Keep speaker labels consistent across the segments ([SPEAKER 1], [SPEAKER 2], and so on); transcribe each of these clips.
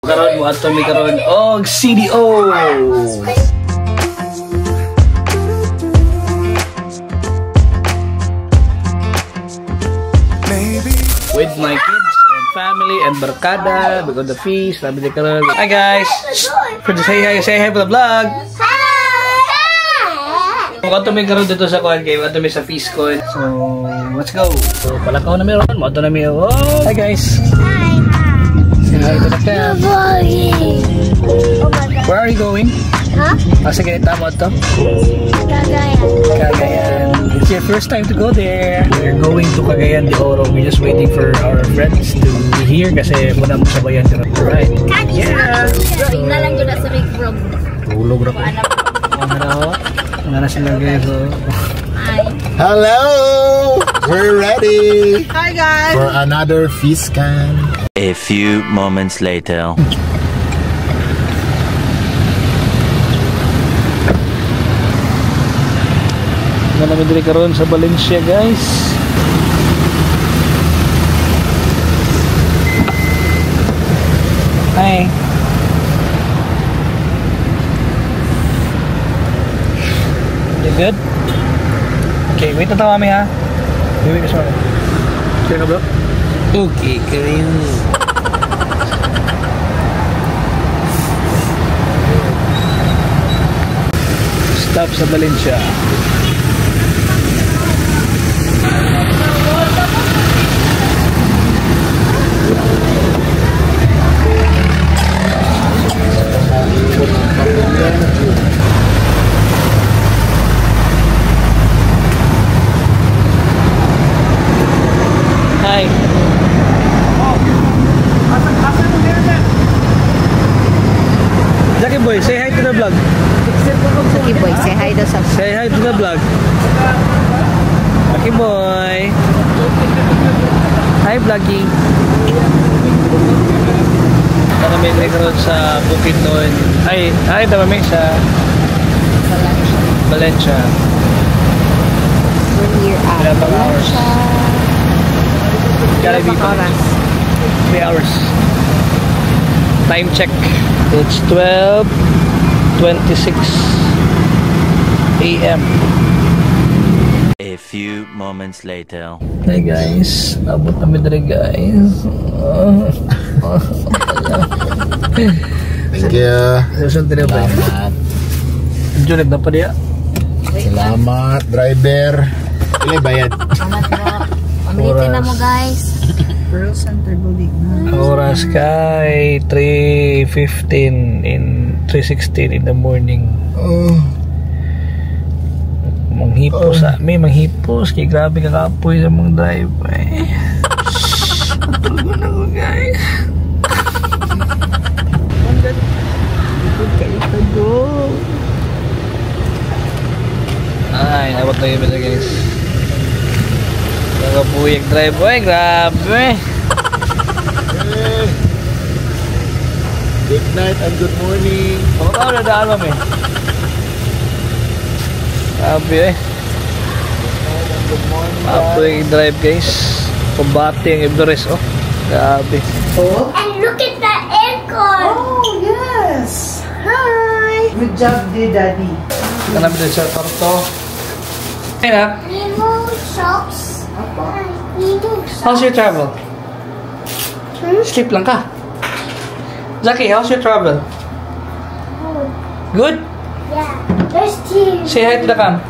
[SPEAKER 1] Karon mo ato mi karon og CDO. With my kids and family and barkada, we go to the feast. Sabi di karon. Hi guys. For say hi for the vlog. Mo mi karon dito sa kuan kay ato mi sa feast ko. So, let's go. So, palakaw na mi ron, mo ato na mi. Oh, hi guys.
[SPEAKER 2] Hi.
[SPEAKER 1] Say hi to the cam.
[SPEAKER 2] Oh my God.
[SPEAKER 1] Where are you going?
[SPEAKER 2] Huh?
[SPEAKER 1] Ah, sige, tama to.
[SPEAKER 2] Cagayan.
[SPEAKER 1] Cagayan. It's your first time to go there. We're going to Cagayan de Oro. We're just waiting for our friends to be here kasi muna mo sabayan karon. Right. Yeah.
[SPEAKER 3] Bro, na lang yun na sa big bro.
[SPEAKER 4] Tulog ra ko.
[SPEAKER 1] Ano na ho? Ano na sila guys? Oh.
[SPEAKER 3] Hi.
[SPEAKER 4] Hello! We're ready!
[SPEAKER 5] Hi guys!
[SPEAKER 4] For another feast can.
[SPEAKER 6] A few moments later.
[SPEAKER 1] Ano namin diri karon sa Valencia guys. Hi. You good? Okay, wait na mami ha. Wait ka sa mami. Clear na bro? Okay, kayo. Stop sa Valencia. Hi. Jackie boy, say hi to the vlog.
[SPEAKER 5] Jackie boy, say hi daw sa
[SPEAKER 1] Say hi to the vlog. Jackie boy. Hi vlogging. Tara may karon sa Bukidnon. Ay, ay tama may sa Valencia.
[SPEAKER 5] We're here at
[SPEAKER 1] Ilan pang hours?
[SPEAKER 5] Valencia.
[SPEAKER 1] Jollibee
[SPEAKER 5] Ilan pang
[SPEAKER 1] pa.
[SPEAKER 5] oras?
[SPEAKER 1] 3 hours. Time check. It's 12:26 a.m.
[SPEAKER 6] A few moments later.
[SPEAKER 1] Hey guys, abot kami diri guys.
[SPEAKER 4] Thank you.
[SPEAKER 1] Susunod din ba?
[SPEAKER 4] Salamat.
[SPEAKER 1] Julit na pa diya.
[SPEAKER 4] Salamat, driver. Ilay bayad.
[SPEAKER 3] Salamat bro. Pamilitin na mo guys.
[SPEAKER 5] Pearl Center Building.
[SPEAKER 1] Ang oras kay 3:15 in 3:16 in the morning.
[SPEAKER 4] Oh.
[SPEAKER 1] Manghipos sa may manghipos kay grabe kakapoy sa mga drive. Eh. Tulog na ko guys. Ay, abot na yun guys. Nakabuyag drive. Ay, grabe.
[SPEAKER 4] Hey. Good night and good morning.
[SPEAKER 1] Baka na daan mami. Grabe eh.
[SPEAKER 4] Good morning.
[SPEAKER 1] Apoy drive guys. Kumbate ang Ibdores oh. Grabe.
[SPEAKER 2] And look at the aircon.
[SPEAKER 5] Oh, yes! Hi! Good job, dear daddy.
[SPEAKER 1] Ito namin dun sa torto. Hey na.
[SPEAKER 2] Remove socks. Remove socks.
[SPEAKER 1] How's your travel? Sleep lang ka. Zaki, how's your travel? Good?
[SPEAKER 2] Yeah. There's two.
[SPEAKER 1] Say hi to the cam.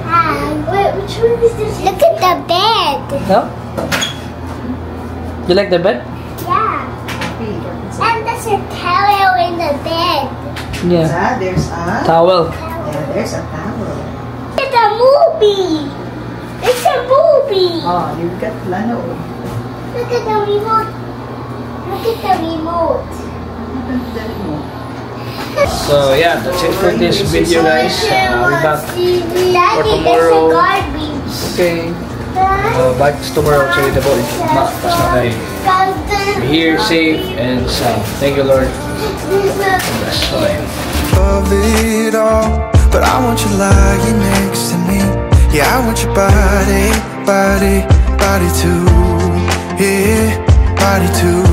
[SPEAKER 2] Hi. Wait, which one is this? Look at the bed.
[SPEAKER 1] No? You like the bed?
[SPEAKER 2] Yeah. And there's a towel in the bed.
[SPEAKER 1] Yeah.
[SPEAKER 5] Ah, there's a...
[SPEAKER 1] Towel.
[SPEAKER 5] Yeah, there's a towel.
[SPEAKER 2] It's a movie. It's a movie.
[SPEAKER 5] Oh, you've got plano.
[SPEAKER 2] Look at the remote. Look at the remote.
[SPEAKER 5] Look at the remote.
[SPEAKER 1] So yeah, that's it for this video guys. We'll be back
[SPEAKER 2] Daddy,
[SPEAKER 1] for tomorrow.
[SPEAKER 2] there's a garbage.
[SPEAKER 1] Okay. Back tomorrow sa the boy. Ma, pas na kayo. We're here safe and sound. Thank you Lord. Bless. Bye.
[SPEAKER 7] Of it all, but I want you lying next to me. Yeah, I want your body, body, body too. Yeah, body too.